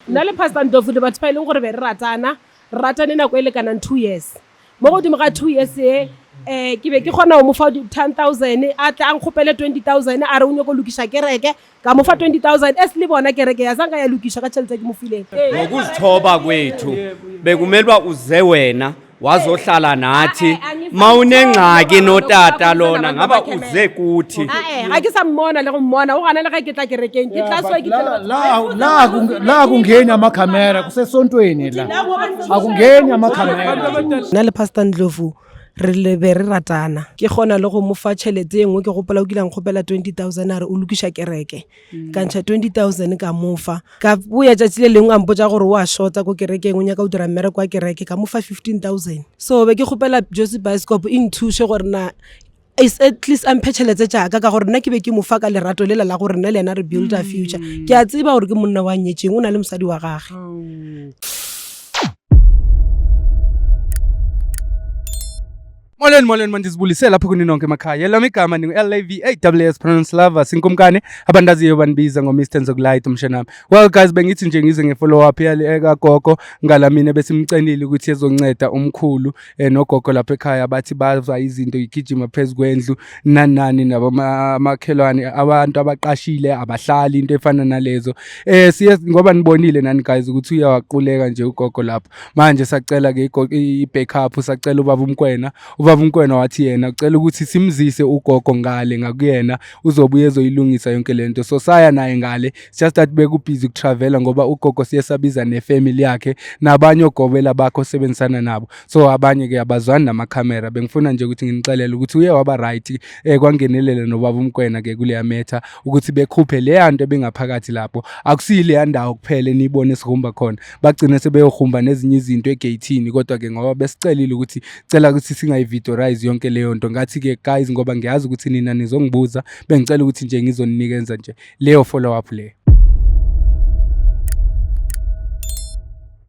Nna le Pastor Ndlovu le batho ba e leng gore be re ratana, re ratane nako e lekanang 2 years. Mo godimo ga 2 years e, ke be ke kgona go mo fa 10,000, a tle a nkgopele 20,000, a re o nyako lokiša kereke. Ka mo fa 20,000, es le bona kereke ya zanka ya lokiša ka tšhelete ke mo fileng. Ngokuzithoba kwethu bekumelwa uze wena wazohlala nathi. Mawunengxaki Mawunengxaki notata lona ngaba uze kuthi. Ae, ga ke sa mmona le go mmona, o gana le ge ke tla kerekeng, ke tla swa ke La la la akungeni amakhamera, kusesontweni la. Akungeni amakhamera. Nna le Pastor Ndlovu re le be re ratana, ke kgona le go mo fa tšhelete e nngwe. Ke gopola o kile a nkgopela 20,000, a re o lokiša kereke. Ka ntšha 20,000 ka mo fa. Ka boya tšatši le lengwe, a mpotša gore o a shorta ko kerekeng, o nyaka go dira mmereko wa kereke. Ka mo fa 15,000. So be ke kgopela Josi Bioscope e nthuše gore na is at least a mphe tšhelete tšaka, ka gore nna ke be ke mo fa ka lerato lela la gore nna le yena re build a future. Ke a tseba gore ke monna wa nyetseng, o na le mosadi wa gage. Molweni, molweni, mandizibulise lapho kuni nonke emakhaya. Elami igama ningu-Lava Pronounce Lover Sinkumkane, abandaziyo banibiza ngo-Mr Nzokulight umshenami. Well guys, bengithi nje ngize nge-follow up yale ekagogo ngalamina besimcenile ukuthi ezonceda umkhulu nogogo lapha ekhaya, bathi bava izinto igijima phezu kwendlu nani nani, nabomakhelwane, abantu abaqashile abahlali, into efana nalezo. Siye ngoba nibonile nani guys ukuthi uyawaquleka nje ugogo lapho. Manje sacela ke i-backup, sacela ubaba uMkwena. Ubaba uMkwena wathi yena ucela ukuthi simzise ugogo ngale ngakuyena, uzobuye ezoyilungisa yonke lento. So saya naye ngale. It's just that bekubhizi ukutravela ngoba ugogo siye sabiza nefamily yakhe nabanye ogobela bakho osebenzisana nabo, so abanye ke abazwani namakhamera. Bengifuna nje ukuthi nginixelele ukuthi uye waba right, kwangenelela nobaba uMkwena ke kuleya matter ukuthi bekhuphe leya nto ebingaphakathi lapho. Akusiyi leya ndawo kuphela eniyibone esihumba khona, bagcine sebeyohumba nezinye izinto egeyithini, kodwa ke ngoba besicelile ukuthi cela ukuthi singayivideorize yonke leyo nto, ngathi ke guys, ngoba ngiyazi ukuthi nina nizongibuza, bengicela ukuthi nje ngizoninikeza nje leyo follow up leyo.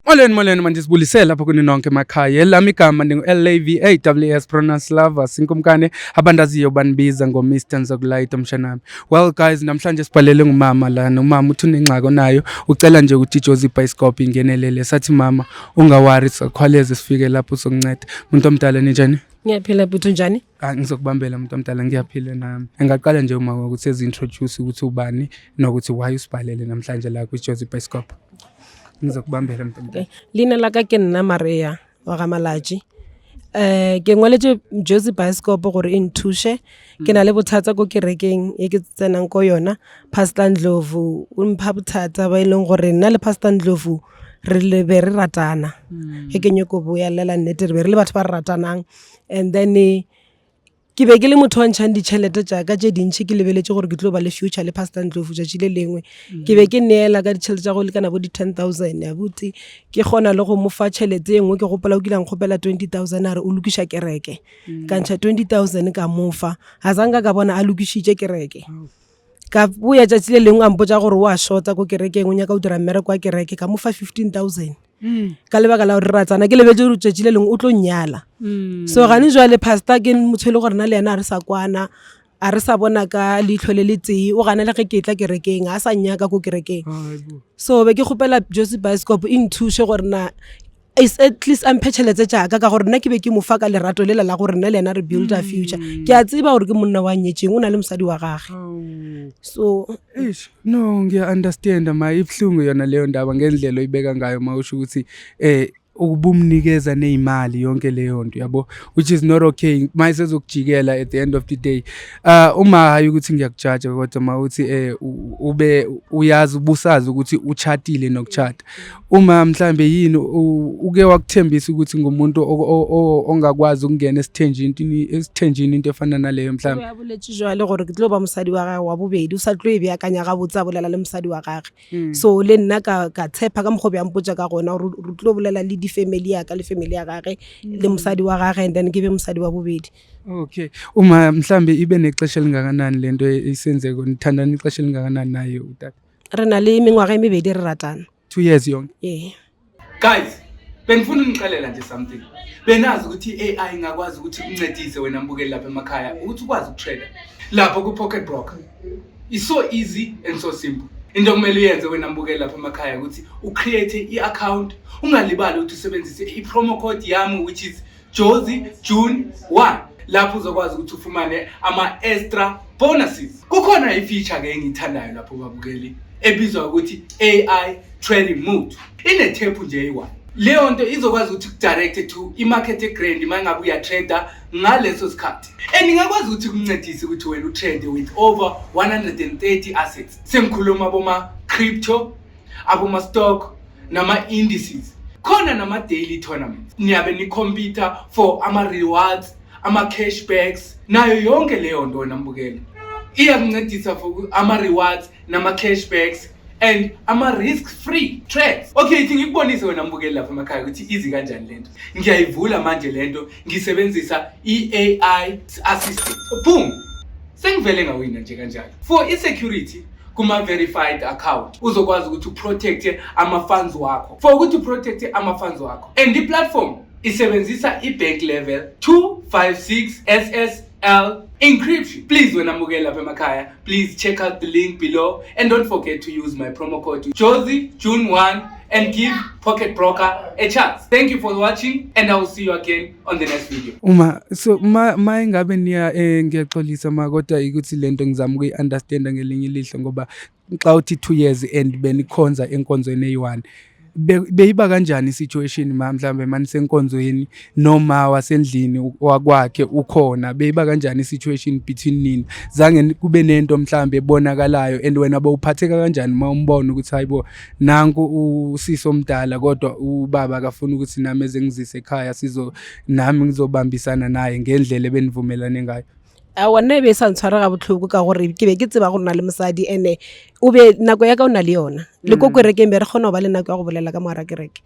Molweni, molweni, mandizibulise lapho kuni nonke emakhaya. Elami igama ndingu-Lava Pronounce Lover Sinkumkane, abandaziyo banibiza ngo-Mr Nzokulight umshanami. Well guys, namhlanje sibhalele ngumama lana. Umama uthi unengxaki onayo, ucela nje ukuthi iJozi Bioscope ingenelele. Sathi mama, ungawari, sakhwaleze sifike lapho sokunceda. Muntu omdala, ninjani? Ngiyaphila bhuti, unjani? Ah, ngizokubambela muntu omdala, ngiyaphila nami. Engaqala nje uma ukuthi ezi-introduce ukuthi ubani nokuthi why usibhalele namhlanje la kwi-Jozi Bioscope. Ngizokubambela muntu omdala. Okay. Leina la ka ke nna Maria wa ga Malatji. Ke ngwaletše Josi Bioscope gore e nthuše. Ke na le bothata ko kerekeng e ke tsenang ko yona. Pastor Ndlovu o mpha bothata ba e leng gore nna le Pastor Ndlovu re le be re ratana. Ge ke nyako boelela nnete, re be re le batho ba re ratanang, and then ke be ke le motho wa ntšhang ditšhelete tšaka tše dintšhi, ke lebeletše gore ke tlo ba le future le Pastor Ndlovu tšatši le lengwe. Ke be ke neela ka ditšhelete tša go lekana bo di-10,000 abuti. Ke kgona le go mo fa tšhelete e nngwe. Ke gopola o kile a nkgopela 20,000, a re o lokiša kereke. Ka ntšha 20,000 ka mo fa, a zanka ka bona a lokišitše kereke. Ka boya tšatši le lengwe, a mpotša gore o a shorta ko kerekeng, o nyaka go dira mmereko wa kereke. Ka mo fa 15,000 ka lebaka la gore re ratsana, ke lebetse gore tšatši le lengwe o tlo nnyala. So gane jwale pastor ke motho e le gore nna le yena a re sa kwana, a re sa bona ka leitlho le le tee. O gana le ge ke tla kerekeng, a sa nnyaka ko kerekeng. So be ke kgopela Josi Bioscope e nthuše gore na is at least a mphe tšhelete tšaka, ka gore nna ke be ke mo fa ka lerato lela la gore nna le yena re build a future. Ke a tseba gore ke monna wa nyetseng, o na le mosadi wa gage. So Eish, no, ngiya-understand ma, ibuhlungu yona leyo ndaba ngendlela oyibeka ngayo ma usho ukuthi ukubumnikeza ney'mali yonke leyo nto yabo, which is not okay ma isezokujikela at the end of the day. Uma hayi ukuthi ngiyakujaja, kodwa ma uthi ube uyazi, ubusazi ukuthi uchatile nokuchata, uma mhlambe yini uke wakuthembisa ukuthi ngumuntu ongakwazi ukungena esithenjini, into efana naleyo mhlambe? Ya boletše jwale gore ke tlo ba mosadi wa gage wa bobedi, o sa tlo e beakanya gabotse, a bolela le mosadi wa gage. So le nna ka tshepa ka mokgwa o be a mpotša ka gona gore re tlo bolela le di-family ya ka le family ya gage le mosadi wa gage, and then ke be mosadi wa bobedi. Okay, uma mhlambe ibe nexesha elingakanani lento isenzeko, nithandana ixesha elingakanani naye utata? Re na le mengwaga e mebedi re ratana. 2 years yonke? Ee. Guys, bengifuna unixelela nje something. Benazi ukuthi i-AI ingakwazi ukuthi ikuncedise wena mbukeli lapha emakhaya ukuthi ukwazi ukutrade lapho ku-Pocket Broker? It's so easy and so simple. Into okumele uyenze wena mbukeli lapha emakhaya ukuthi ucreate i-account, ungalibali ukuthi usebenzise i-promo code yami, which is Jozi June 1, lapho uzokwazi ukuthi ufumane ama-extra bonuses. Kukhona i-feature ke engiyithandayo lapho babukeli ebizwa ukuthi AI trading mode. Ine-tap nje eyi-one. Leyo nto izokwazi ukuthi kudirect to i-market egrand uma ngabe uyatrada ngaleso sikhathi, and ingakwazi ukuthi kuncedise ukuthi wena utrade with over 130 assets. Sengikhuluma boma-crypto, aboma-stock nama-indices, khona nama-daily tournaments, niyabe nicompete for ama-rewards, ama-cashbacks, nayo yonke leyo nto. Wena mbukeli, iyakuncedisa for ama-rewards nama-cashbacks and ama-risk free trades. Okay, ithi ngikubonise wena mbukeli lapha emakhaya ukuthi easy kanjani lento. Ngiyayivula manje lento ngisebenzisa i-AI assistant. Boom, sengivele ngawina nje kanjalo. For i-security kuma-verified account, uzokwazi ukuthi uprotecte ama-funds wakho, for ukuthi uprotecte ama-funds wakho. And i-platform isebenzisa i-bank level 256 SSL encryption. Please wena mbukeli lapha emakhaya, please check out the link below and don't forget to use my promo code Jozi June 1 and give Pocket Broker a chance. Thank you for watching and I will see you again on the next video. Uma so ma ingabe niya ngiyaxolisa ma, kodwa ukuthi lento ngizama ukuyi-understanda ngelinye ilihlo, ngoba xa uthi 2 years and benikhonza enkonzweni eyi-one, beyiba kanjani i-situation ma mhlambe manisenkonzweni noma wasendlini wakwakhe ukhona? Beyiba kanjani i-situation between nina? Zange kube nento mhlambe ebonakalayo? And wena bowuphatheka kanjani uma umbona ukuthi hayibo, nanku usisi omdala, kodwa ubaba akafuni ukuthi nami eze ngizise ekhaya, sizo nami ngizobambisana naye ngendlela ebenivumelane ngayo? Aowa, nna e be e sa ntshwara ga botlhoko ka gore ke be ke tseba gore o na le mosadi, and-e o be nako ya ka o na le yona le ko kerekeng, be re kgona go ba le nako ya go bolela ka mogara kereke.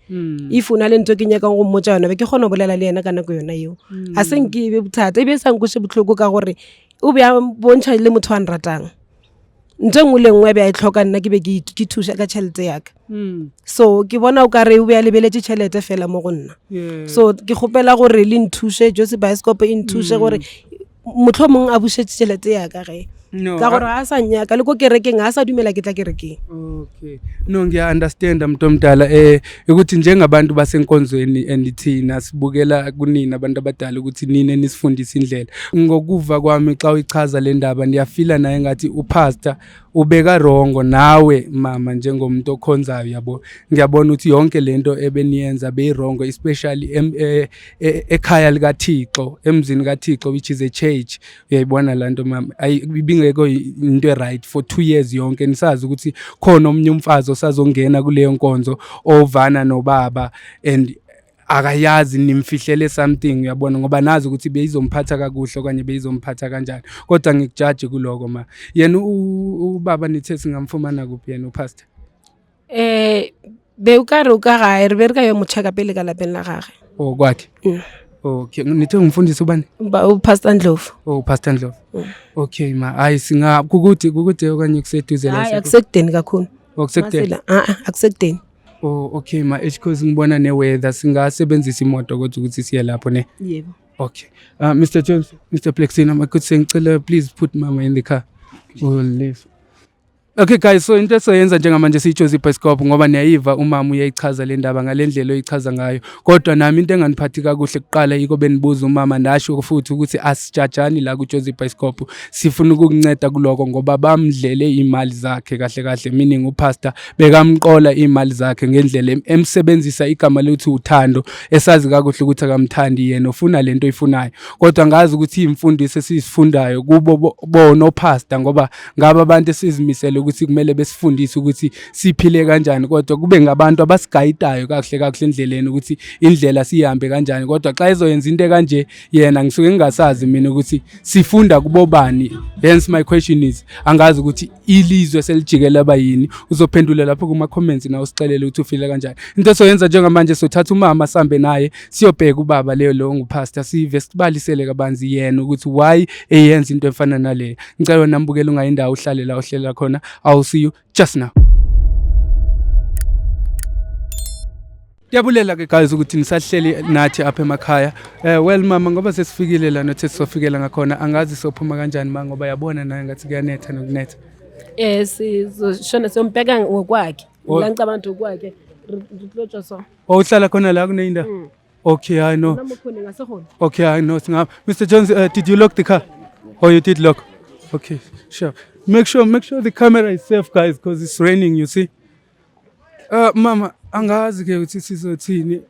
If o na le ntho ke nyakang go mmotsa yona, be ke kgona go bolela le yena ka nako yona eo. A se nke e be bothata, e be e sa nkweše botlhoko ka gore o be a bontšha le motho a nratang. Ntho e nngwe le nngwe be a e tlhoka, nna ke be ke thuša ka tšhelete yaka. So ke bona o kare o be a lebeletse tšhelete fela mo go nna. So ke kgopela gore le nthuše, Jozi Bioscope e nthuše gore motlho mongwe a busetse tšhelete yaka ge No, ka gore ga a sa nyaka le ko kerekeng, ga a sa dumela ke tla kerekeng. Okay. No, ngiya-understand mntu omdala, ukuthi njengabantu basenkonzweni and thina sibukela kunina abantu abadala ukuthi nina nisifundise indlela. Ngokuva kwami xa uyichaza le ndaba, ndiyafila naye ngathi upastor ubeka wrong, nawe mama njengomuntu okhonzayo, yabo. Ngiyabona ukuthi yonke lento ebeniyenza beyi-wrong, especially ekhaya likaThixo, emzini kaThixo, which is a church. Uyayibona la nto mama, ayi, ibingekho into e-right for 2 years yonke nisazi ukuthi khona omunye umfazi osazongena kuleyo nkonzo ovana nobaba and akayazi nimfihlele something, uyabona, ngoba nazi ukuthi beyizomphatha kakuhle okanye beyizomphatha kanjani. Kodwa ngikujaji kuloko ma. Yena ubaba nithe singamfumana kuphi yena upastor? Be o ka re o ka gae, re be re ka yo mo checka pele ka lapeng la gage. O kwakhe? Mm. Okay, nithe ngumfundisi ubani? O Pastor Ndlovu. Oh, Pastor Ndlovu. Okay ma, hayi, singa kukude kukude okanye kuseduze la? Hayi, akusekudeni kakhulu. Oh, kusekudeni. Masela, a akusekudeni. Oh, okay ma, because ngibona ne-weather, singasebenzisa imoto kodwa ukuthi siye lapho ne? Yebo. Okay. Mr. Jones, Mr. Plexin, I'm good saying, please put mama in the car. We'll leave. Okay guys, so into esoyenza njengamanje siyiJozi Bioscope, ngoba niyayiva umama uyayichaza le ndaba ngale ndlela oyichaza ngayo. Kodwa nami into enganiphathi kakuhle kuqala yiko benibuza umama, ndasho futhi ukuthi asijajani la kuJozi Bioscope. Sifuna ukukunceda kuloko ngoba bamdlele imali zakhe kahle kahle, meaning upastor bekamqola imali zakhe ngendlela emsebenzisa igama lethu uthando, esazi kakuhle ukuthi akamthandi yena, ufuna lento oyifunayo. Kodwa ngazi ukuthi imfundiso esizifundayo kubo bona opastor, ngoba ngaba abantu esizimisele ukuthi kumele besifundise ukuthi siphile kanjani, kodwa kube ngabantu abasigayidayo kakuhle kakuhle endleleni ukuthi indlela sihambe kanjani. Kodwa xa ezoyenza into ekanje yena, ngisuke ngingasazi mina ukuthi sifunda kubobani. Hence my question is, angazi ukuthi ilizwe selijikela bayini. Uzophendula lapho kuma comments na usixelele ukuthi ufile kanjani. Into esoyenza njengamanje, sothatha umama sambe naye siyobheka ubaba leyo lo ngupastor, sive sibalisele kabanzi yena ukuthi why eyenza into efana naleyo. Ngicela wena mbukela ungayindawo, uhlale la uhlela khona. I will see you just now. Ndiyabulela ke guys ukuthi nisahleli nathi apha emakhaya. Well mama, ngoba sesifikile la nothi sizofikela ngakhona, angazi sophuma kanjani ma, ngoba yabona naye ngathi kuyanetha nokunetha. Sizoshona siyombheka ngokwakhe. Oh. La ngicabanga ukuthi ukwakhe. Re tlo tswa so. Oh, uhlala khona la kune indawo. Okay, I know. Nna mokhone ngase gona. Okay, I know. Mr. Jones, did you lock the car? Oh, you did lock. Okay, sure. Make sure the camera is safe, guys, because it's raining, you see. Mama, angazi ke ukuthi sizothini.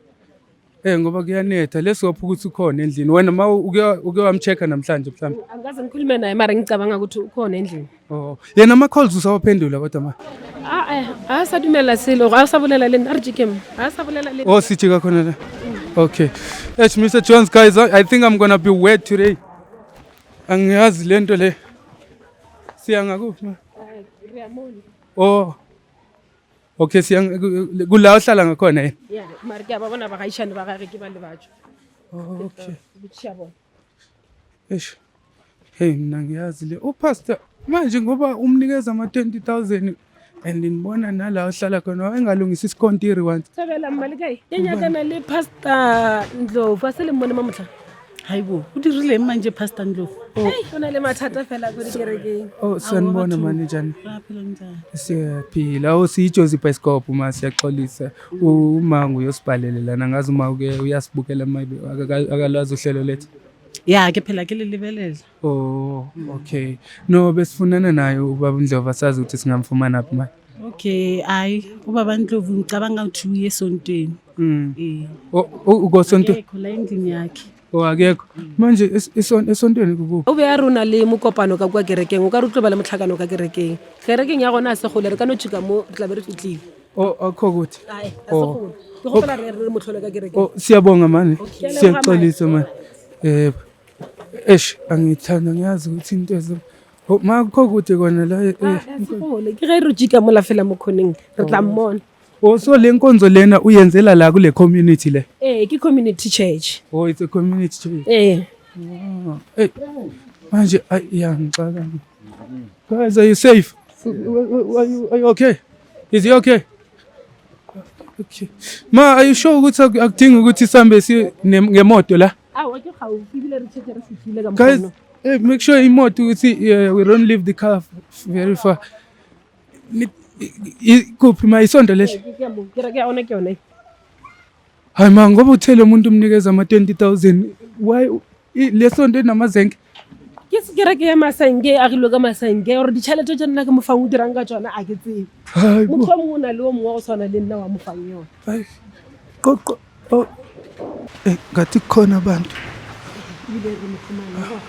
Ngoba kuyanetha. Lesopha ukuthi ukhona endlini. Wena ma uke wamchecka namhlanje mhlawumbe. Angikaze ngikhulume naye mara ngicabanga ukuthi ukhona endlini. Oh, yena ama calls usawaphendula kodwa ma. Ah eh, a sa dumela selo, a sa bolela le nna, a re jikeng. A sa bolela le nna. Oh, sijika khona la. Okay. Hey, Mr. Jones, guys, I think I'm gonna be wet today. Angiyazi lento le. Siya ngakuphi ma? Re a mona. Oh. Okay, siya kula ohlala ngakhona yena. Yeah, mara ke a ba bona bagaishane ba gage ke ba le batho. Oh, okay. Botšiša bona. Eish. Hey, mina ngiyazi le. Upastor manje ngoba umnikeza ama 20,000 and nibona nala ohlala khona engalungisa isikontiri once. Thabela mma le kae? Ke nyakana le Pastor Ndlovu, a se le mmone mamotlha. Hayibo, o dirileng manje Pastor Ndlovu? Hei, o na le mathata fela ko dikerekeng. Oh, sanibona manager. Ra phela njani? Siyaphila. Oh, siyiJozi Bioscope ma siyaxolisa. Uma nguyosibhalele lana ngazi uma uke uyasibukela maybe akalwazi uhlelo lethu. Ya, ke phela ke le lebelela. Oh, okay. No, besifunana naye ubaba Ndlovu asazi ukuthi singamfumana phi manje. Okay, hayi, ubaba Ndlovu ngicabanga ukuthi uye esontweni. Oh, ukosonto. Akekho la endlini yakhe. Oh, akekho. Manje esontweni kukuphi? O be a re o na le mokopano ka kwa kerekeng, o ka re o tlo ba le motlhakano ka kerekeng. Kerekeng ya gona a se gole, re ka no tšhika mo re tla be re fitlhile. Oh, akho kuthi. Ai, a se gole. Ke gopela re motlhole ka kerekeng. Oh, siyabonga mani. Okay. Siyaxolisa mani. Yebo. Eish, angithanda ngiyazi ukuthi into ezo. Oh, makho kude kona la. A se gole, ke ge re tšhika mola fela mo khoneng, re tla mmona. Oh, so le nkonzo lena uyenzela la kule community le. Ee, ke community church. Oh, it's a community church. Ee. Oh, hey, manje ay iyangixaka. Guys, are you safe? Are you okay? Is he okay? Okay. Ma, are you sure ukuthi akudingi ukuthi sihambe si ngemoto la? Aowa, ke gaufi ebile re tšhetse re fitlhile ka Guys, mokgono. hey, make sure imoto ukuthi we don't leave the car very far. Kuphi ma isonto leli? Ke ya mo, kereke ya ona ke yone. Hayi ma, ngoba uthele umuntu umnikeza ama 20,000, why le sonto enamazenke? Ke kereke ya masanke, e agilwe ka masanke, gore ditšhelete tša nna ke mofang o dirang ka tsona a ke tsebe. Hayi bo. Motho o mongwe o na le o mongwe wa go tshwana le nna wa mofang yone. Hayi. Qoqo. Oh. Ngathi kukhona abantu. Ebile re mo fumane.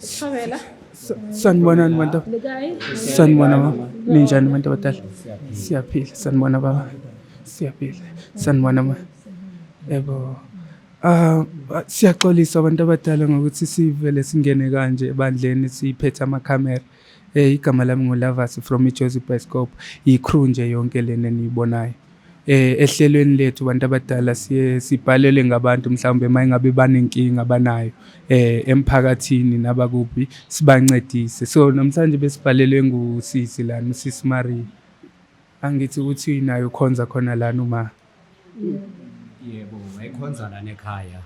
Thobela. Sanibonani bantu. Le kae? Sanibona mama. Ninjani bantu abadala? Siyaphila. Sanibona baba. Siyaphila. Sanibona ma. Yebo. Ah, siyaxolisa abantu abadala ngokuthi sivele singene kanje ebandleni siphethe amakhamera. Igama lami nguLavas from iJozi Bioscope. I-crew nje yonke lena eniyibonayo. Ehlelweni lethu bantu abadala siye sibhalele ngabantu mhlawumbe mayingabe banenkinga banayo emphakathini nabakuphi sibancedise. So namhlanje besibhalelwe ngusisi lana, usisi Marie. Angithi ukuthi naye ukhonza khona lana uma. Yebo, wayekhonza lana ekhaya.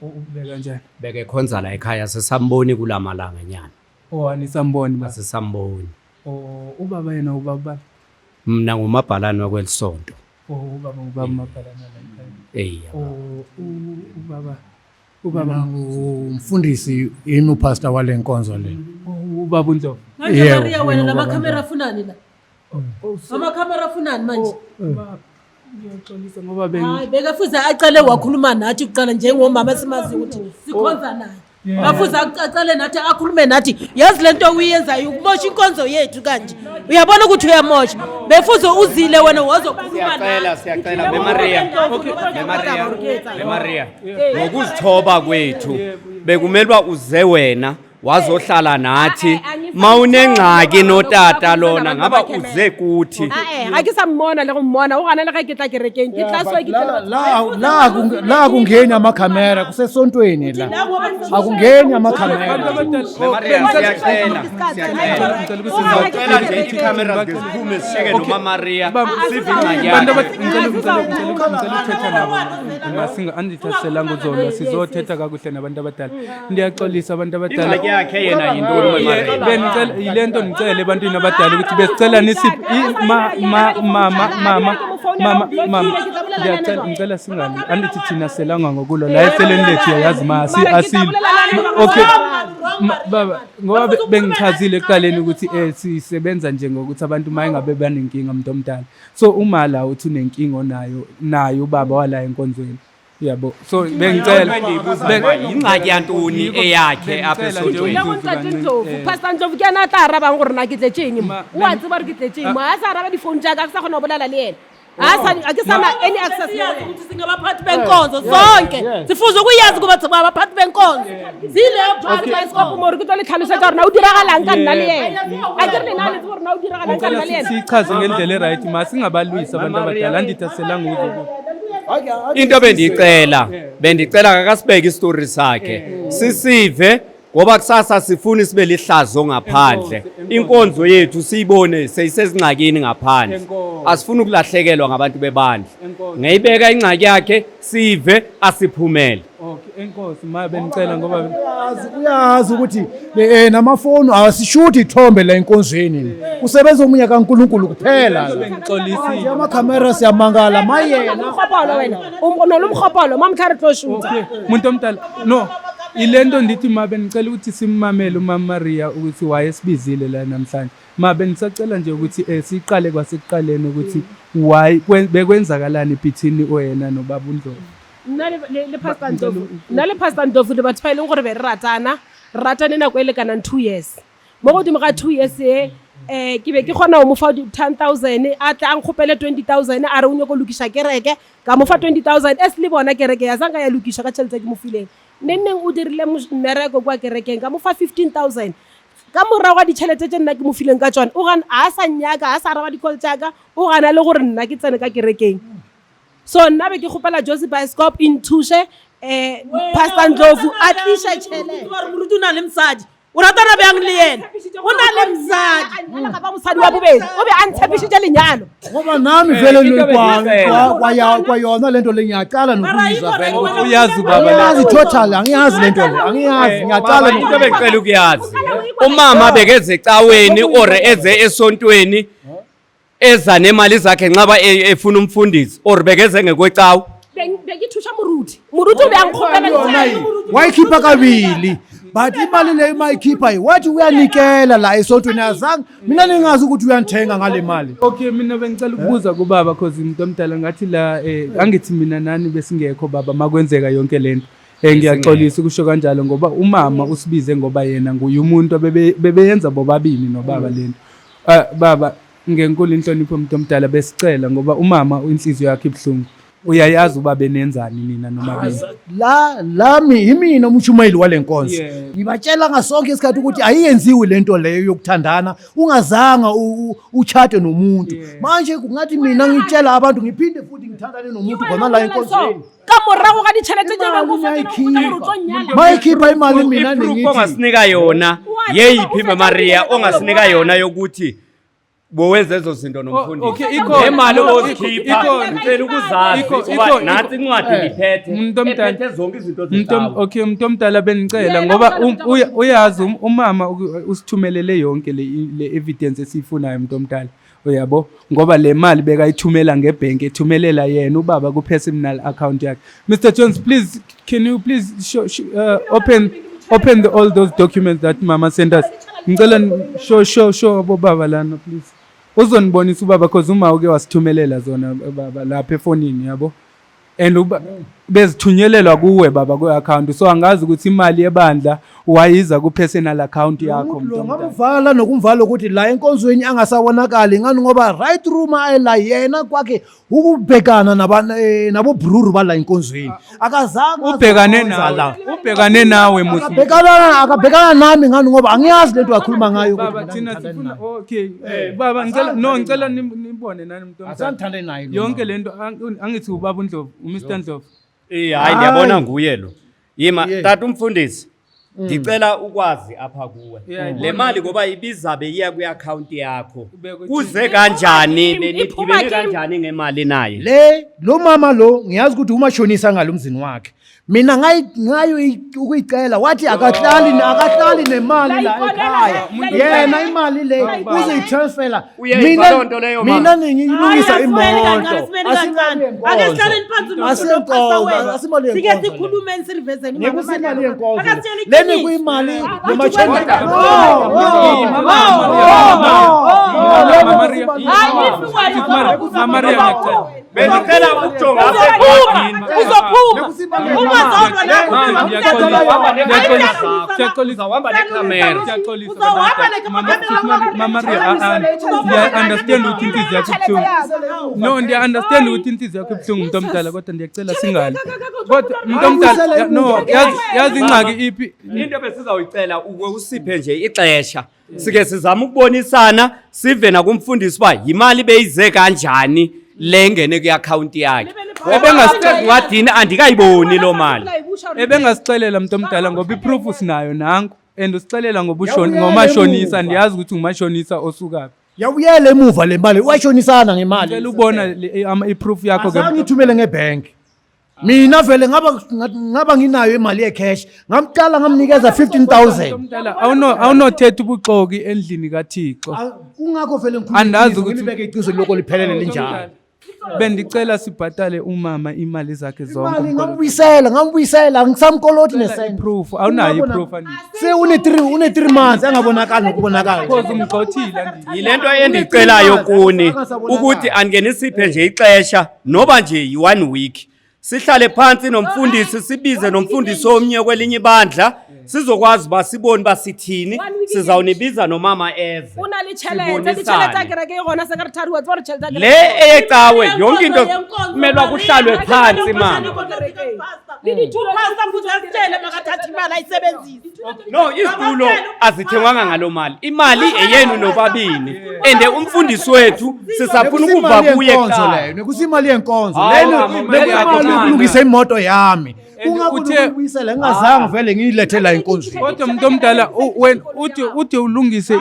Ubeka kanjani? Bekekhonza la ekhaya, sesamboni kulamalanga nyana. Oh, anisamboni ba. Sesamboni. Oh, ubaba yena ubaba. Mina ngumabhalane wakwelisonto. Oh, ubaba mabhalane la ekhaya. Eya. Oh, ubaba ubaba Umfundisi yimi upastor wale nkonzo le. Oh, ubaba uNdlovu. Manje Yebo, Maria wena yebo, lamakhamera afunani la? Amakhamera afunani manje? Ngiyaxolisa ngoba bengi Hayi, bekafuze aqale wakhuluma nathi kuqala njengomama simazi ukuthi sikhonza naye. Bafuze aqale nathi akhulume nathi. Yazi lento uyenzayo ukumosha inkonzo yethu kanje. Uyabona ukuthi uyamosha. Befuze uzile wena wazokhuluma Siyacela, nathi. siyacela Maria. Maria. Maria. Ngokuzithoba kwethu bekumelwa uze wena wazohlala nathi. Mawunengxaki notata lona ngaba uze kuthi. Ae, ga ke sa mmona le go mmona o gana le ga ke tla kerekeng ke tla swa ke La la la la akungeni amakhamera, kusesontweni la. Akungeni amakhamera. Maria, siyacela. Siyacela. Cela nje iikhamera ziphume sisheke noma Maria sive ingxaki Abantu yakhe. ngicela ukuthetha nabo. Andithathiselanga uzolwa, sizothetha kakuhle nabantu abadala. Ndiyaxolisa abantu abadala. Ingxaki yakhe yena yintoni, Maria? Bendicela yile nto, ndicele ebantwini abadala ukuthi besicela nisiphe ma ma mama mama mama mama, ndiyacela, ngicela singali andithi thina selanga ngokulwa la eceleni lethu, uyayazi ma asile. Okay, baba, ngoba bengichazile ekuqaleni ukuthi sisebenza nje ngokuthi abantu uma engabe banenkinga, umuntu omdala, so uma la uthi unenkinga onayo naye ubaba wala enkonzweni, yabo, so bengicela Yingxaki yantoni eyakhe apha Bengicela nje esontweni? Le go Ntate Ndlovu, Pastor Ndlovu ke ena a tla arabang gore na ke tletse eng mo. O a tseba gore ke tletse eng mo. A sa araba difounu jaaka, ke sa kgona go bolela le ena. A ke sana any access mo go Siyazi ena. ukuthi singabaphathi benkonzo sonke, sifuze ukuyazi ukuba singabaphathi benkonzo zileyo. Bioscope mo re ke tlo le tlhalosetsa gore na o diragalang ka nna le ena. A ke re lena le tsebe gore na o diragalang ka nna le Ngicela ena. siyichaze ngendlela e-right, ma singabalwisi abantu abadala, andithi aselanga uzoku Into bendicela akasibeke isitori sakhe sisive, ngoba kusasa sifuna sibe lihlazo ngaphandle, inkonzo yethu siyibone seyisezingxakini ngaphandle. Asifuni ukulahlekelwa ngabantu bebandla. Ngeyibeka ingxaki yakhe sive, asiphumele. Okay, enkosi ma, bendicela ngoba Uyazi ukuthi namafoni awasishuthi ithombe la enkonzweni. Kusebenza omunye kaNkulunkulu kuphela la. Bengixolisile. Amakhamera siyamangala mayena. Umhopolo wena. Nolo umhopolo mamtlha re tlo shoot. Okay, muntu omdala, no, ile nto ndithi ma bendicela ukuthi simmamele umama Maria ukuthi wayesibizile la namhlanje. Ma, bendisacela nje ukuthi siqale kwasekuqaleni ukuthi why bekwenzakalani between wena nobaba uNdlovu. Nna le Pastor Ndlovu, nna le Pastor Ndlovu le batho ba e leng gore be re ratana, re ratane nako e lekanang 2 years. Mo godimo ga 2 years e, ke be ke kgona go mo fa 10,000, a tla a nkgopele 20,000, a re o nyako lokiša kereke, ka mo fa 20,000. As le bona, kereke ya sanka ya lokiša ka tšhelete ke mo fileng. Neng neng o dirile mmereko kwa kerekeng, ka mo fa 15,000. Ka morago ga ditšhelete tše nna ke mo fileng ka tsone, o gana, a sa nnyaka, a sa araba di-call tsaka, o gana le gore nna ke tsene ka kerekeng. So nna be ke kgopela Josi Bioscope e nthuše, Pastor Ndlovu a tliše tšhelete. Gore moruti o na le mosadi, o ratana bjang le yena, o na le mosadi? A nyala ga ba mosadi wa bobedi, o be a ntshepišitše lenyalo. Ngoba nami vele Into bendicela. Kwayona lento le ngiyaqala nokuyizwa vele. Uyazi ubaba la. Angiyazi total, angiyazi lento le. Angiyazi, ngiyaqala. Baba, into bengicela ukuyazi, umama bekeze ecaweni or eze esontweni eza nemali zakhe nxaba efuna umfundisi or bekeze ngekwecawa? Be ke thuša moruti, moruti o be a nkgopela. Yona wayikhipha kabili, but imali leyo mayikhipha wathi uyanikela la esontweni, azange mina ningazi ukuthi uyangithenga ngale mali. Okay, mina bengicela ukubuza kubaba cause umuntu omdala ngathi la angithi mina nani besingekho baba makwenzeka yonke lento. Ngiyaxolisa ukusho kanjalo ngoba umama usibize ngoba yena nguye umuntu bebeyenza bobabili nobaba lento. Baba, ngenkulu inhlonipho, umuntu omdala, besicela ngoba umama inhliziyo yakhe ibuhlungu. Uyayazi uba benenzani nina nomabili. La lami yimina umshumayeli wale nkonzo. Ngibatshela ngasonke isikhathi ukuthi ayiyenziwi lento leyo yokuthandana ungazanga uchate nomuntu. Manje kungathi mina ngitshela abantu, ngiphinde futhi ngithandane nomuntu khona la enkonzweni. Ka morago ga ditšhelete tše Imali beng o ngiyayikhipha. tlo nyala. Mayikhipha imali mina I-proof ningithi ongasinika yona yeyiphi, Maria, ongasinika yona yokuthi bowenza ezo zinto nomfundisi? Okay, ikhona. Nemali ozikhipha, Ikhona. ngicela ukuzazi ngoba nansi incwadi ngiphethe Umuntu omdala. ephethe zonke izinto Umuntu zecawa. Okay, umuntu omdala, bengicela Yena ngoba umntwana uyazi umama usithumelele yonke le evidence esiyifunayo, umuntu omdala, uyabo, ngoba le mali bekayithumela ngebhenki, ethumelela yena ubaba ku-personal account yakhe. Mr Jones, please, can you please show, open all those documents that mama sent us? Ngicela show bobaba lana, please. Uzonibonisa ubaba cause uma uke wasithumelela zona baba lapha efonini, yabo, and uba Bezithunyelelwa kuwe baba kwi-account, so angazi ukuthi imali yebandla wayiza ku-personal account yakho. Umuntu lo mntu omdala. Ngamvala nokumvala ukuthi la enkonzweni angasabonakali ngani, ngoba right room ayela yena kwakhe ukubhekana nabobruru bala enkonzweni, akazange Ubhekane azokhonza nawe la. Ubhekane nawe musi. Akabhekana nami ngani, ngoba angiyazi lento akhuluma ngayo ukuthi Baba, mina thina ngithandane sifuna naye. Okay, baba, ngicela, no, ngicela nibone nani, mntu omdala. Asangithande naye lo Yonke mama. lento angithi ubaba uNdlovu, uMr Ndlovu. Eh, hayi, ndiyabona nguye lo. Yima, tata umfundisi. Ndicela ukwazi apha kuwe. Yeah, Le mali ngoba ibizabe iya kwi-account yakho. Ubekwe. Kuze kanjani Iphuma benidibene kimi. kanjani ngemali naye? Le lo mama lo, ngiyazi ukuthi umashonisa ngalo umzini wakhe. Mina ngayo ukuyicela, wathi akahlali nemali la ekhaya. Yena imali le uzoyitransfera. Uyayiva loo nto leyo, mama? Mina ngiyilungisa imoto. Ake sihlaleni phansi Asimali sike yenkonzo le. sikhulumeni, silivezeni. Nekusimali yenkonzo le. Akasitshele Leni iqiniso. kuyimali Ah, yomashonisa. Mama Maria. Hayi, if wena Mama Maria, ngiyacela. Bendicela ukujonga apha. Uzophuma, uzophuma, ungazolwa. Mama, ngiyaxolisa. Ngiyaxolisa. Uzawuhamba nekhamera. Ngiyaxolisa. Uzawuhamba Mama, Mama Maria, ngiya-understand ukuthi inhliziyo yakho ibuhlungu. No, ngiya-understand ukuthi inhliziyo yakho ibuhlungu, mntu omdala, kodwa ndiyacela singali. Kodwa mntu omdala, no, yazi ingxaki iphi? Into besizawuyicela uke usiphe nje ixesha. Sike sizama ukubonisana, sive nakumfundisi uba yimali beyize kanjani le ngene kwi-akhawunti yakhe. Encwadini andikayiboni loo mali. Ebengasixelela, mntu omdala, ngoba iproof sinayo nanku, and usixelela ngoba Yawuyela ngomashonisa. emuva. Ndiyazi ukuthi ngumashonisa osukaphi. Yabuyela emuva le mali, washonisana ngemali. Ngicela ubona iproof yakho ke. Azange ngithumele ngebhenki mina, vele ngaba nginayo imali yecash, ngamqala ngamnikeza 15,000. Mntu omdala, awunothetha ubuxoki endlini kaThixo. Ah, kungakho vele Andazi ukuthi- ngilibeke iqiniso loko liphelele linjalo. Bendicela sibhatale umama imali zakhe zonke. Imali Umkolo- ngambuyisela, ngisamkoloti nesenti. Iproof awunayo, iproof andithi. Se une 3 months angabonakali nokubonakala. Because umgxothile, andithi. Yile nto endiyicelayo kuni ukuthi angenisiphe nje ixesha, noba nje yi-one week, sihlale phansi nomfundisi, sibize nomfundisi omnye kwelinye ibandla, sizokwazi uba sibone uba sithini. Sizawunibiza nomama eze. O na le tšhelete, ditšhelete tsa Sibonisane. kereke e gona, secretary wa tseba gore tšhelete ya Le kereke. eyecawe yonke into kumelwa kuhlalwe phansi, mama. Le ditulo. Pastor futhi asitshele makathatha imali ayisebenzise. No, izitulo azithengwanga ngalo mali, imali eyenu nobabini, and umfundisi wethu sisafuna ukuva Nekusimali kuye yenkonzo kuqala. leyo, nekusimali yenkonzo Hawu, leno, mama, nekuyimali mama. yokulungisa imoto yami. And Kungakho ukuyibuyisela ngingazange vele ngiyilethe la enkonzweni. Kodwa mntu omdala, wena uthi ulungise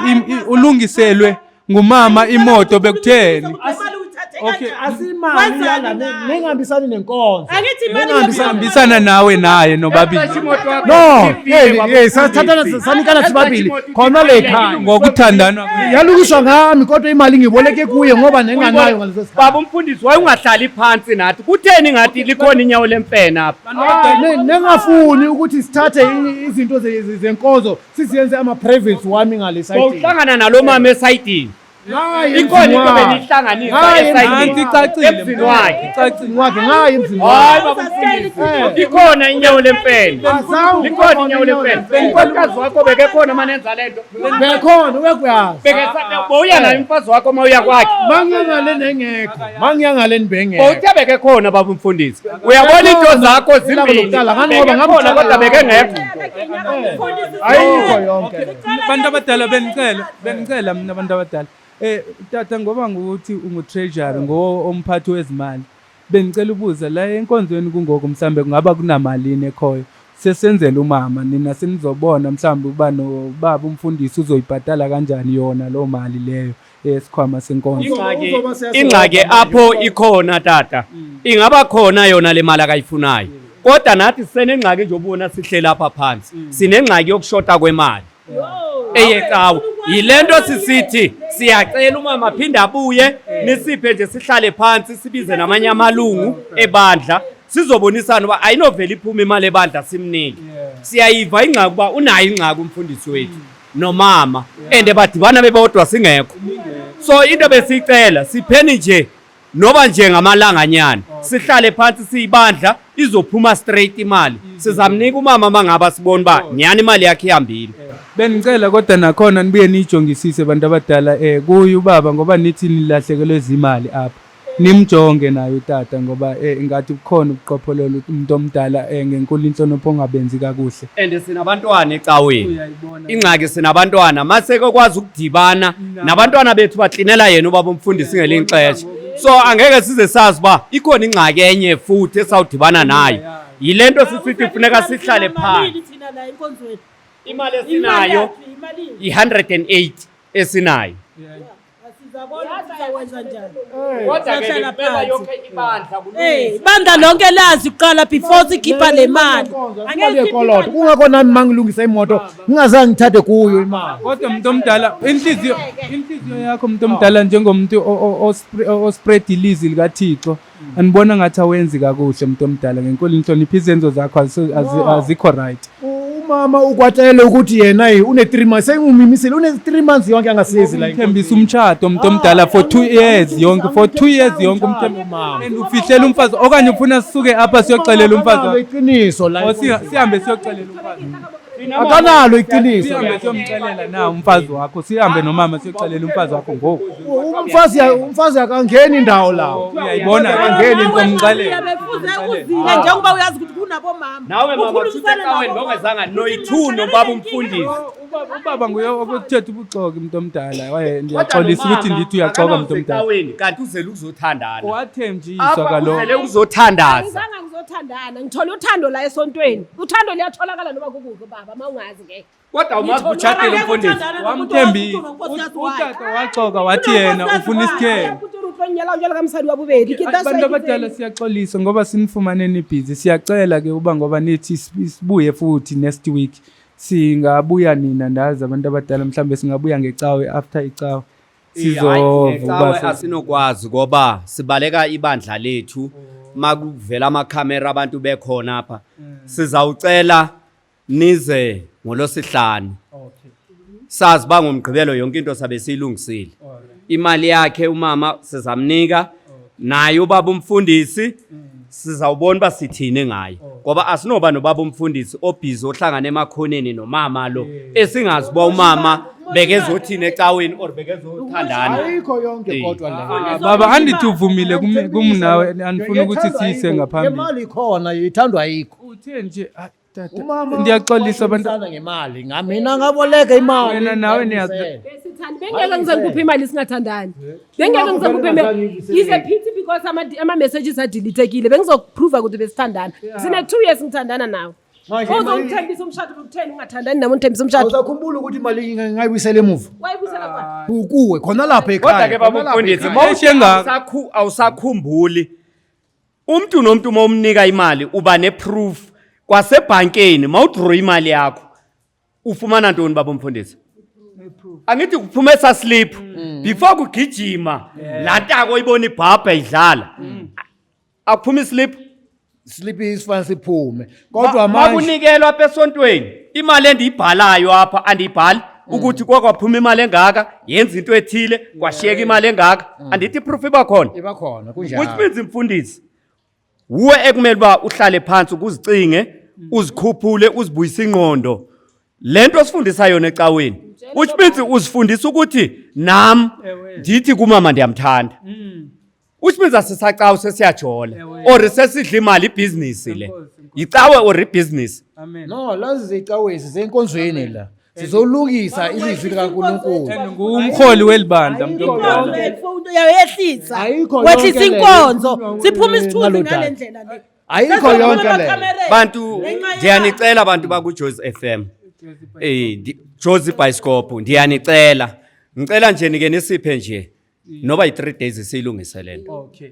ulungiselwe ngumama imoto, bekutheni? Okay. Asimali yala nengihambisani nenkonzo. Angithi imali Hambisana nawe naye nobabili. No, hey hey, sathathana sanikana sibabili khona le ekhaya. Ngokuthandana. Yalungiswa ngami, kodwa imali ngiboleke kuye ngoba nenganayo ngaleso sikhathi. Baba umfundisi, wayungahlali phansi nathi? Kutheni ngathi likhona inyawo lemfene apha? Nengafuni ukuthi sithathe izinto zenkonzo siziyenze ama-private wami ngale side. Bowuhlangana nalo mama esayidini? Hayi, Ikhona into emzini wakhe. beniyihlanganisa Hayi, esayidini? Nansi icacile. Emzini wakhe. Icacile. Wakhe, ngayi emzini Hayi, wakhe. baba umfundisi, ikhona inyawo lemfene. Azange Likhona inyawo lemfene. Unkosikazi wakho bekekhona manenza le nto? Bekhona, uyakwazi. Bowuya naye umfazi wakho uma uya kwakhe? Mangiyangale nengekho, mangiyangale nibengekho. Bowuthe bekekhona, baba umfundisi. Uyabona into zakho Ilanga zimbini. lokuqala, ngani ngoba Bekekhona ngamtshela. kodwa bekengekho. Ayikho yonke. Bantu abadala, bengicela mina, abantu abadala, tata, ngoba ngukuthi ungu-treasury, ngo omphathi wezimali, bengicela ubuza la enkonzweni kungoko mhlambe kungaba kunamalini ekhoyo sesenzela umama, nina senizobona mhlambe uba nobaba umfundisi uzoyibhatala kanjani yona loo mali leyo esikhwama senkonzo. Ingxaki apho ikhona, tata, ingaba khona yona le mali akayifunayo, kodwa nathi sisenengxaki nje obona sihleli apha phansi, sinengxaki yokushota kwemali eyecawe. Yile nto sisithi siyacela umama aphinde abuye, nisiphe nje sihlale phansi, sibize namanye amalungu ebandla, sizobonisana uba ayinovele iphume imali ebandla simnike. Siyayiva ingxaki uba unayo ingxaki umfundisi wethu nomama, and badibana bebodwa singekho. So into besiyicela, sipheni nje noba nje ngamalanganyana, sihlale phansi siyibandla. Izophuma straight imali. Sizamnika umama mangaba sibona uba nyhani imali yakhe ihambile. Bengicela kodwa nakhona nibuye niyijongisise bantu abadala kuye ubaba ngoba nithi nilahlekelwe zimali apha. Nimjonge naye utata ngoba ngathi kukhona ubuqophololo umuntu omdala ngenkulu inhlonipho ongabenzi kakuhle. And sinabantwana ecaweni. Ingxaki sinabantwana maseke kwazi ukudibana nabantwana bethu baklinela yena ubaba umfundisi ngelinye ixesha. So angeke size sazi uba ikhona ingxaki enye futhi esawudibana nayo. Yile nto sisithi funeka sihlale phansi. Thina la enkonzweni. Imali esinayo i-108 esinayo. Sizabona ukuthi sizakwenza njani. Kodwa ke Siyahlala bekuphela phansi. yonke ibandla kulungile. Bandla lonke lazi kuqala before sikhipha le mali. Imali yekoloto. Kungakho nami mangilungisa imoto ngingazange ngithathe kuyo imali. Kodwa umuntu omdala inhliziyo yakho umuntu omdala njengomuntu ospread ilizwi likaThixo anibona ngathi awenzi kakuhle umuntu omdala ngenkulu inhlonipho izenzo zakho azikho right. Umama ukwatshele ukuthi yena une 3 months sengumimisile une 3 months yonke angasizi la. Umthembisa umtshato umuntu omdala for 2 years yonke for 2 years yonke umthembisa and ufihlela umfazi okanye ufuna sisuke apha siyoxelela umfazi iqiniso la. Sihambe siyoxelela umfazi. Akanalo iqiniso. Sihambe siyomxelela na umfazi wakho, sihambe nomama siyoxelela umfazi wakho ngoku. Umfazi akangeni indawo lawo. Uyayibona akangeni ngomxelela. Befuze uzile njengoba uyazi ukuthi kunabomama. Nawe mama Ukhulumisane uthi ecaweni nabomama. bongezanga noyi-2 nobaba umfundisi. Ubaba nguye okuthetha ubuxoki umuntu omdala. Waye ndiyaxolisa ukuthi ndithi uyaxoka umuntu omdala. Ecaweni kanti uzele ukuzothandana. Wathenjiswa Apha kaloku. uzele ukuzothandaza. Angizange ngizothandana, ngithola uthando la esontweni. Uthando luyatholakala noma kukuphi baba, uma ungazi ke. Kodwa umazi utshatile umfundisi. Wamthembisa. Utata waxoka wathi yena ufuna isithembu. Abantu abadala siyaxolisa ngoba sinifumane nibhizi. Siyacela ke uba ngoba nithi sibuye futhi next week. Singabuya nina ndazi abantu abadala mhlambe singabuya ngecawe after icawe. Sizovuka asinokwazi ngoba sibaleka ibandla lethu makuvela amakhamera abantu bekhona apha. Sizawucela nize ngolosihlanu. Sazi ba ngomgqibelo yonke into sabe siyilungisile. Imali yakhe umama sizamnika naye ubaba umfundisi sizawubona uba sithini ngaye ngoba asinoba nobaba umfundisi obhizi ohlangana emakhoneni nomama lo esingazi uba umama bekezothini ecaweni or bekezothandana. Ayikho yonke kodwa le. Baba andithi uvumile kumnawe andifuna ukuthi siyise ngaphambili. Imali ikhona ithandwa ayikho. Uthe nje tata Umama ndiyaxolisa abantu. ngemali ngamina ngaboleka imali. Wena nawe niyazi. Besithanda bengeke ngize ngikuphe imali singathandani. Bengeke ngize ngikuphe imali. Is a pity because ama messages adeletekile. Bengizokuprove ukuthi besithandana. Sine 2 years ngithandana nawe. Uzongithembisa umshado ubukutheni ungathandani nami ungithembisa umshado. Uzakhumbula ukuthi imali ngayibuyisela emuva. Wayibuyisela kwani? Kuwe khona lapha ekhaya. Kodwa ke baba umfundisi awusakhumbuli umuntu nomuntu uma umnika imali uba neproof kwasebhankeni mawudraw imali yakho ufumana ntoni baba umfundisi? Angithi kuphume esa slip before kugijima laa ntako oyibona ibhabha idlala akuphuma islip Slip isifana siphume. Kodwa manje makunikelwa apha esontweni imali endiyibhalayo apha andiyibhali ukuthi kwakwaphuma imali engaka yenza into ethile kwashiyeka imali engaka andithi iproof iba khona. Iba khona kunjalo. Which means mfundisi wuwe ekumele uba uhlale phansi ukuzicinge uzikhuphule uzibuyise ingqondo le nto osifundisa yona ecaweni, which means uzifundisa ukuthi nam ndithi kumama ndiyamthanda, which means asisacawe sesiyajola or sesidla imali ibhizinisi le yicawe or ibhizinisi. Amen. No, lazi zicawezi zenkonzweni la. Sizolungisa ilizwi likaNkulunkulu. Ngumholi welibandla mntu omdala. Uyayehlisa. Ayikho Wehlisa yonke leyo. inkonzo. Siphuma isithunzi Ngalo ngale daba. ndlela le. Ayikho yonke leyo. Bantu ndiyanicela bantu bakuJozi FM. Jozi Bioscope ndiyanicela. Ngicela nje nike nisiphe nje noba yi-3 days siyilungise le nto. Okay.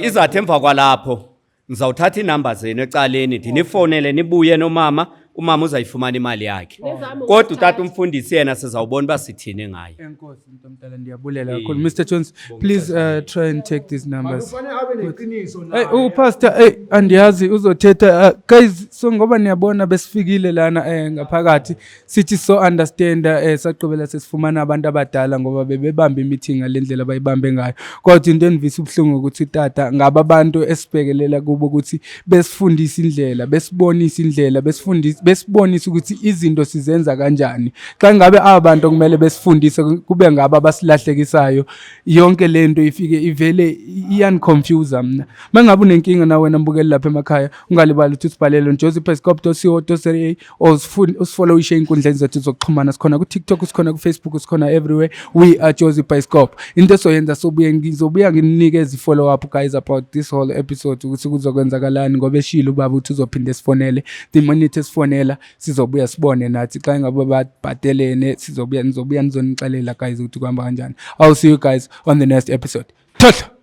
Izathi emva kwalapho ngizawuthatha inamba zenu ecaleni ndinifonele nibuye nomama, umama uzayifumana imali yakhe. Kodwa utata umfundisi yena sizawubona uba sithini ngaye. Enkosi mntu omdala ndiyabulela kakhulu. Mr Jones, please try and take these numbers. Kufanele abe neqiniso Hey, upastor, hey, Andiyazi uzothetha, guys. So ngoba niyabona besifikile lana ngaphakathi, sithi so understand, saqhubela sesifumana abantu abadala ngoba bebebamba imeeting ngalendlela abayibambe ngayo. Kodwa into enivisa ubuhlungu ukuthi tata ngaba abantu esibhekelela kubo ukuthi besifundise indlela, besibonise indlela, besifundise, besibonise ukuthi izinto sizenza kanjani. Xa ngabe abantu kumele besifundise kube ngaba abasilahlekisayo, yonke lento ifike ivele iyaniconfuse. Mna mangabe unenkinga na wena mbukeli lapha emakhaya, ungalibali ukuthi usibhalele joseph.co.za or usifollowishe ey'nkundleni zethu zokuxhumana. Sikhona ku-TikTok, sikhona ku-Facebook, sikhona everywhere. We are Jozi Bioscope. Into esoyenza, sobuye, ngizobuya nginikeze i-follow up, guys, about this whole episode, ukuthi kuzokwenzakalani, ngoba eshilo ubaba ukuthi uzophinde sifonele. The minute esifonela, sizobuya sibone nathi xa ngabe babhadelene, sizobuya, nizobuya nizonixelela, guys, ukuthi kuhamba kanjani. I'll see you guys on the next episode. Thohlo.